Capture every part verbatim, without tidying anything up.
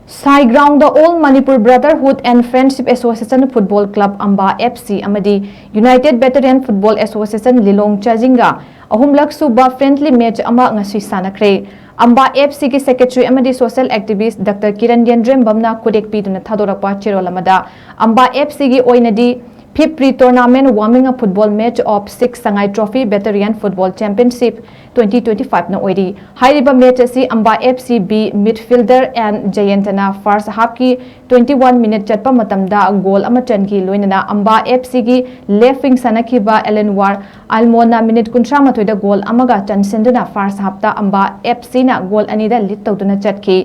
ꯁꯥꯏ ground All Manipur Brotherhood and Friendship Association Football Club ꯑꯝꯕꯥ F C ꯑꯃꯗꯤ United Veteran Football Association ꯂꯤꯂꯣꯡ ꯆꯥꯖꯤꯡꯒ ꯑꯍꯨꯝꯂꯛ ꯁꯨꯕ friendly match ꯑꯃ ꯉꯁꯤ ꯁꯥꯟꯅꯈ꯭ꯔꯦ꯫ ꯑꯝꯕꯥ F Cꯒꯤ secretary ꯑꯃꯗꯤ social activist Doctor ꯀꯤꯔꯟ ꯌꯦꯟꯗ꯭ꯔꯦꯝꯕꯝꯅ ꯈꯨꯗꯦꯛ ꯄꯤꯗꯨꯅ ꯊꯥꯗꯣꯔꯛꯄ ꯆꯦꯔꯣꯜ ꯑꯃꯗ, ꯑꯝꯕꯥ F Cꯒꯤ ꯑꯣꯏꯅꯗꯤ fifth pre-tournament warming up football match of six Sangai Trophy Veteran Football Championship twenty twenty-five ꯅ ꯑꯣꯏꯔꯤ꯫ ꯍꯥꯏꯔꯤꯕ match ꯑꯁꯤ ꯑꯝꯕꯥ F C B midfielder N ꯖꯌꯟꯇꯅ first halfꯀꯤ twenty-one minute ꯆꯠꯄ ꯃꯇꯝꯗ goal ꯑꯃ ꯆꯟꯈꯤ꯫ ꯂꯣꯏꯅꯅ ꯑꯝꯕꯥ F Cꯒꯤ left wing ꯁꯥꯟꯅꯈꯤꯕ ꯑꯦꯂꯦꯟꯋꯥꯔ ꯑꯜꯃꯣꯟꯅ minute ꯀꯨꯟꯊ꯭ꯔꯥ ꯃꯥꯊꯣꯏꯗ goal ꯑꯃꯒ ꯆꯟꯁꯤꯟꯗꯨꯅ first halfꯇ ꯑꯝꯕꯥ F Cꯅ goal ꯑꯅꯤꯗ lead ꯇꯧꯗꯨꯅ ꯆꯠꯈꯤ꯫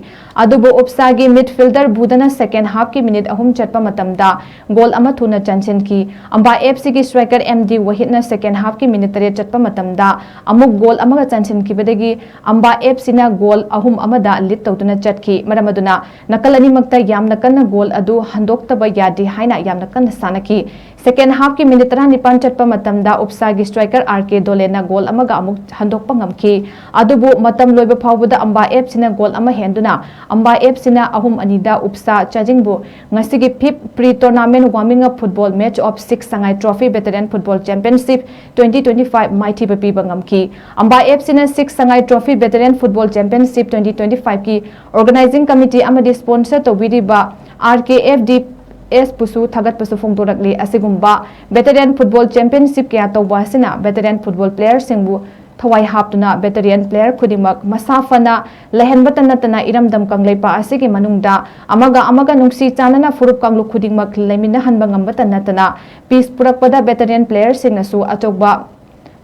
ꯑꯗꯨꯕꯨ ꯎꯞꯁꯥꯒꯤ midfielder ꯕꯨꯗꯅ second halfꯀꯤ minute ꯑꯍꯨꯝ ꯆꯠꯄ ꯃꯇꯝꯗ goal ꯑꯃ ꯊꯨꯅ ꯆꯟꯁꯤꯟꯈꯤ꯫ ꯑꯝꯕꯥ F Cꯒꯤ striker M D ꯋꯥꯍꯤꯗꯅ second halfꯀꯤ minute ꯇꯔꯦꯠ ꯆꯠꯄ ꯃꯇꯝꯗ ꯑꯃꯨꯛ goal ꯑꯃꯒ ꯆꯟꯁꯤꯟꯈꯤꯕꯗꯒꯤ ꯑꯝꯕꯥ F Cꯅ goal ꯑꯍꯨꯝ ꯑꯃꯗ lead ꯇꯧꯗꯨꯅ ꯆꯠꯈꯤ꯫ ꯃꯔꯝ ꯑꯗꯨꯅ ꯅꯥꯀꯜ ꯑꯅꯤꯃꯛꯇ ꯌꯥꯝꯅ ꯀꯟꯅ goal ꯑꯗꯨ ꯍꯟꯗꯣꯛꯇꯕ ꯌꯥꯗꯦ ꯍꯥꯏꯅ ꯌꯥꯝꯅ ꯀꯟꯅ ꯁꯥꯟꯅꯈꯤ꯫ Second halfꯀꯤ minute ꯇꯔꯥꯅꯤꯄꯥꯟ ꯆꯠꯄ ꯃꯇꯝꯗ ꯎꯞꯁꯥꯒꯤ striker R K ꯗꯣꯂꯦꯟꯅ goal ꯑꯃꯒ ꯑꯃꯨꯛ ꯍꯟꯗꯣꯛꯄ ꯉꯝꯈꯤ꯫ ꯑꯗꯨꯕꯨ ꯃꯇꯝ ꯂꯣꯏꯕ ꯐꯥꯎꯕꯗ ꯑꯝꯕꯥ F Cꯅ goal ꯑꯃ ꯍꯦꯟꯗꯨꯅ ꯑꯝꯕꯥ F Cꯅ ꯑꯍꯨꯝ ꯑꯅꯤꯗ ꯎꯞꯁꯥ ꯆꯥꯖꯤꯡꯕꯨ ꯉꯁꯤꯒꯤ fifth pre-tournament warming up football match of six Sangai Trophy Veteran Football Championship twenty twenty-five ꯃꯥꯏꯊꯤꯕ ꯄꯤꯕ ꯉꯝꯈꯤ꯫ ꯑꯝꯕꯥ F Cꯅ six Sangai Trophy Veteran Football Championship twenty twenty-fiveꯀꯤ organizing committee ꯑꯃꯗꯤ sponsor ꯇꯧꯕꯤꯔꯤꯕ R K F D S ꯄꯨꯁꯨ ꯊꯥꯒꯠꯄꯁꯨ ꯐꯣꯡꯗꯣꯔꯛꯂꯤ꯫ ꯑꯁꯤꯒꯨꯝꯕ veteran football championship ꯀꯌꯥ ꯇꯧꯕ ꯑꯁꯤꯅ veteran football playerꯁꯤꯡꯕꯨ ꯊꯋꯥꯏ ꯍꯥꯞꯇꯨꯅ veteran player ꯈꯨꯗꯤꯡꯃꯛ ꯃꯁꯥ ꯐꯅ ꯂꯩꯍꯟꯕꯇ ꯅꯠꯇꯅ ꯏꯔꯝꯗꯝ ꯀꯪꯂꯩꯄꯥꯛ ꯑꯁꯤꯒꯤ ꯃꯅꯨꯡꯗ ꯑꯃꯒ ꯑꯃꯒ ꯅꯨꯡꯁꯤ ꯆꯥꯟꯅꯅ ꯐꯨꯔꯨꯞ ꯀꯥꯡꯂꯨꯞ ꯈꯨꯗꯤꯡꯃꯛ ꯂꯩꯃꯤꯟꯅꯍꯟꯕ ꯉꯝꯕꯇ ꯅꯠꯇꯅ peace ꯄꯨꯔꯛꯄꯗ veteran playerꯁꯤꯡꯅꯁꯨ ꯑꯆꯧꯕ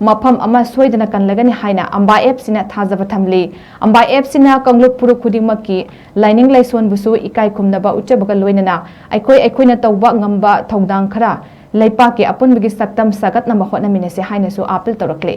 ꯃꯐꯝ ꯑꯃ ꯁꯣꯏꯗꯅ ꯀꯜꯂꯒꯅꯤ ꯍꯥꯏꯅ ꯑꯝꯕꯥ F Cꯅ ꯊꯥꯖꯕ ꯊꯝꯂꯤ꯫ ꯑꯝꯕꯥ F Cꯅ ꯀꯥꯡꯂꯨꯞ ꯐꯨꯔꯨꯞ ꯈꯨꯗꯤꯡꯃꯛꯀꯤ ꯂꯥꯏꯅꯤꯡ ꯂꯥꯏꯁꯣꯟꯕꯨꯁꯨ ꯏꯀꯥꯏ ꯈꯨꯝꯅꯕ ꯎꯠꯆꯕꯒ ꯂꯣꯏꯅꯅ ꯑꯩꯈꯣꯏ ꯑꯩꯈꯣꯏꯅ ꯇꯧꯕ ꯉꯝꯕ ꯊꯧꯗꯥꯡ ꯈꯔ ꯂꯩꯄꯥꯛꯀꯤ ꯑꯄꯨꯟꯕꯒꯤ ꯁꯛꯇꯝ ꯁꯥꯒꯠꯅꯕ ꯍꯣꯠꯅꯃꯤꯟꯅꯁꯤ ꯍꯥꯏꯅꯁꯨ appeal ꯇꯧꯔꯛꯂꯤ꯫